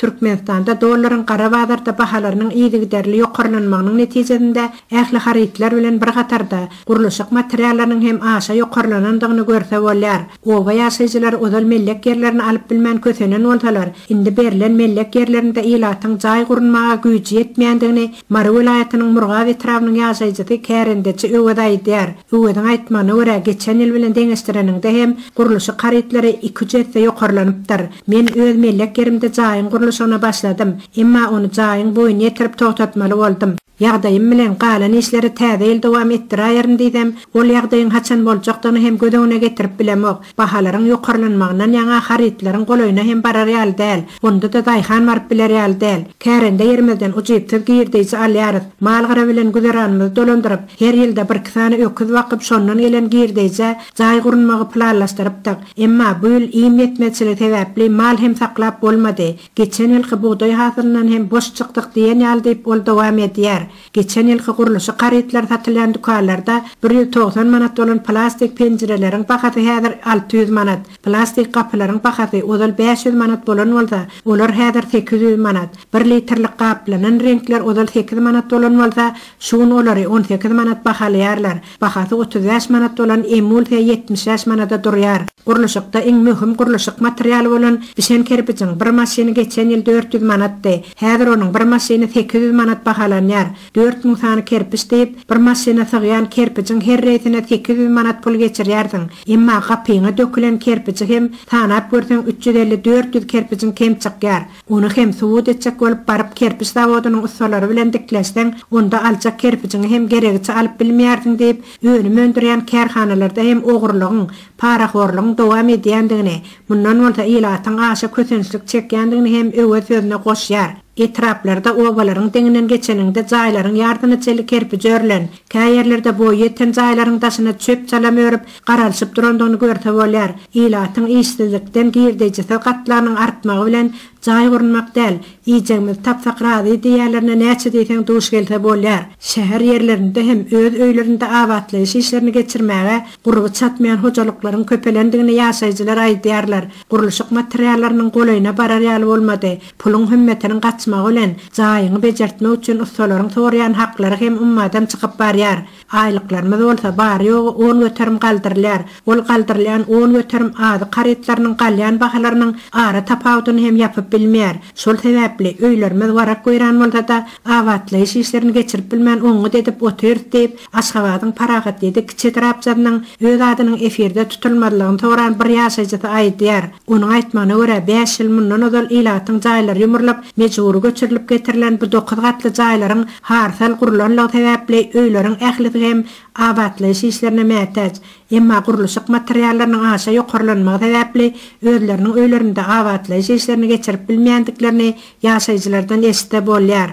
Türkmenistanda dollaryň gara bazarda bahalarynyň yzygiderli ýokarlanmagynyň netijesinde ähli harytlar bilen bir hatarda, gurluşyk materiallarynyň hem aşa ýokarlanandygyny görse bolýar. Oba ýaşaýjylary ozal mellek ýerlerini alyp bilmän kösenen bolsalar, indi berlen mellek ýerlerinde ilatyň jaý gurunmaga güýji ýetmeýändigini Mary welaýatynyň Murgap etrabynyň ýaşaýjysy kärendeçi Öwez aýdýar. Öweziň aýtmagyna görä, geçen ýyl bilen deňeşdireniňde hem gurluşyk harytlary iki-üç esse ýokarlanypdyr. Men öz mellek ýerimde jaýyň gurluşygyna başladym. Emma ony jaýyň boýuny ýetirip togtatmaly boldum. Ýagdaýym bilen galan işleri täze ýyl dowam etdiräýerin diýsem, ol ýagdaýyň haçan boljakdygyny hem göz öňüne getirip bilemok. Bahalaryň ýokarlanmagyndan ýaňa harytlaryň golaýyna hem barar ýaly däl. Onda-da daýhan baryp biler ýaly däl. Kärende ýerimizden ujypsyz girdeýji alýarys. Mal-gara bilen güzeranymyzy dolandyryp, her ýylda birki sany öküz bakyp, şondan gelen girdeýjä jaý gurunmagy planlaşdyrypdyk. Emma bu ýyl iým ýetmezçiligi sebäpli mal hem saklap bolmady. Geçen ýylky bugdaý hasylyndan hem boş çykdyk diýen ýaly diýip, ol dowam edýär. Geçen ýylky gurluşyk harytlary satylýan dükanlarda 190 manat bolan plastik penjireleriň bahasy häzir 600 manat, plastik gapylaryň bahasy ozal 500 manat bolan bolsa, olar häzir 800 manat, bir litrlik gaplanan reňkler ozal sekiz manat bolan bolsa, şu gün olary 18 manat bahalaýarlar. Bahasy 35 manat bolan emulsiýa 75 manada durýar. Gurluşykda iň möhüm gurluşyk materialy bolan bişen kerpijiň bir maşyny geçen ýyl 400 manatdy. Häzir onuň bir maşyny 800 manat bahalanýar. 4000 sany kerpiç diýip, bir maşyna sygýan kerpijiň her reýsine 800 manat pul geçirýärsiň. Emma gapyňa dökülen kerpiji hem sanap görseň 350-400 kerpijiň kem çykýar. Ony hem subut etjek bolup baryp kerpiç zawodynyň ussalary bilen dikleşseň, onda aljak kerpijiňi hem geregiçe alyp bilmeýärsiň diýip, önüm öndürýän kärhanalarda hem ogurlygyň, parahorlugyň dowam edýändigini, mundan bolsa ilatyň aşa kösençlik çekýändigini hem Öwez sözüne goşýar. Etraplarda obalaryň deňinden geçeniňde jaýlaryň ýarsyna çenli kerpiç örülen, kä ýerlerde boýy ýeten jaýlaryň daşyna çöp-çalam örüp, garalyşyp durandygyny görse bolýar. Ilatyň işsizlikden girdejisiz gatlagynyň artmagy bilen jaý gurunmak däl, iýjegimizi tapsak razy diýýänlerine näçe diýseň duş gelse bolýar. Şäher ýerlerinde hem öz öýlerinde abatlaýyş işlerini geçirmäge gurby çatmaýan hojalyklaryň köpelendigini ýaşaýjylar aýdýarlar. Gurluşyk materiallarynyň golaýyna barar ýaly bolmady. Puluň hümmetiniň gaçmagy bilen, jaýyňy bejertmek üçin ussalaryň soraýan haklary hem ummadan çykyp barýar. Aýlyklarymyz bolsa bary-ýogy 10% galdyrylýar. Ol galdyrylýan 10% azyk harytlarynyň galýan bahalarynyň ara tapawudyny hem ýapyp bilmeýär. Şol sebäpli, öýlerimiz warak-weýran bolsa-da, abatlaýyş işlerini geçirip bilmän oňňut edip otyrys diýip, Aşgabadyň Parahat ýedi kiçi etrapçasynyň öz adynyň efirde tutulmazlygyny soran bir ýaşaýjysy aýdýar. Onuň aýtmagyna görä, bäş ýyl mundan ozal ilatyň jaýlary ýumrulyp, mejbury göçürilip getirilen bu dokuz gatly jaýlaryň harsal gurlanlygy sebäpli öýleriň ählisi hem abatlaýyş işlerine mätäç. Emma gurluşyk materiallarynyň aşa ýokarlanmagy sebäpli özleriniň öýlerinde abatlaýyş işlerini geçirip bilmeýändiklerini ýaşaýjylardan eşitse bolýar.